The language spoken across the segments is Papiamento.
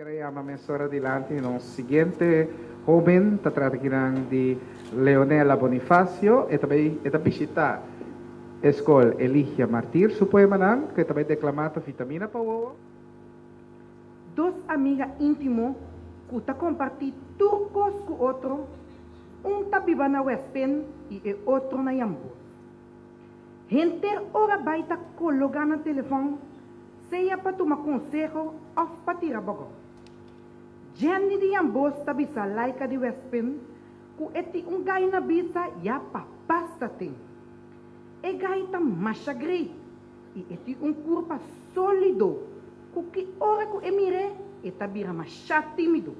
Kier a yama mesora dilanti nos siguiente hoben, ta trata kinan di Leonela Bonifacio, e ta bay e ta bishita e skol Eligia Martir, su poemanan ku e ta bay deklama ta Vitamina pa wowo. Dos amiga íntimo ku ta kompartí tur kos ku otro, un ta biba na Westpen i e otro na Yambos. Henter ora bai ta kologá na telefòn, sea pa tuma konseho òf pa tira bògò. Jenny di Yambos ta bisa Laika di Westpen ku e tin un gai na bisa ya pa basta ten. E gai ta masha great i e tin un kurpa sólido ku ki ora ku e mir'é e ta bira masha tímido.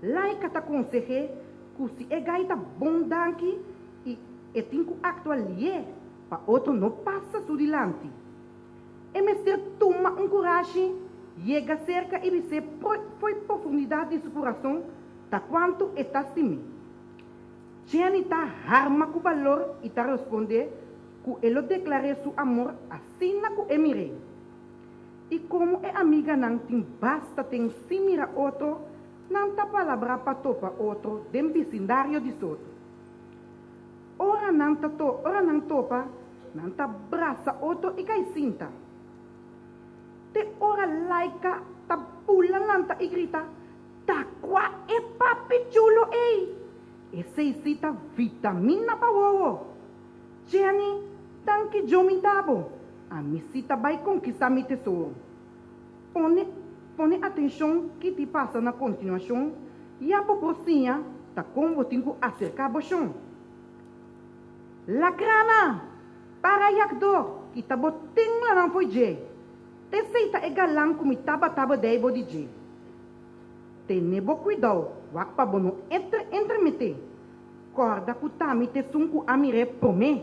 Laika ta konseh'é ku si e gai ta bon danki i e tin ku aktua lié pa otro no pasa su dilanti. E mester tuma un kurashi, yega serka i bis'é fo'i profundidat di su kurason ta kuantu e ta stim'é. Jenny ta harma ku balor i ta respondé ku e lo deklar'é su amor asina ku e mir'é. I komo e amiganan tin basta ten sin mira otro, nan ta palabrá pa topa otro den bisindario di Soto. Ora nan ta to ora nan topa, nan ta brasa otro i kai sinta. Te ora Laika ta bula lanta i grita, Ta kua e papi chulo ei? Esei si ta vitamina pa wowo! Jenny, danki Djo mi da bo, ami si ta bai konkistá mi tesoro. Pone pone atenshon ki ti pasa na kontinuashon, ya bo por siña ta kon bo tin ku aserká bo shon. Lakrana! Para yakdó, kita bo tenglanan fo'i dje. T'esei ta e galan ku mi tabata bedei bo di dje. Tene bo kuidou, wak pa bo no entremeté. Kòrda ku ta mi t'esun ku a mir'é promé.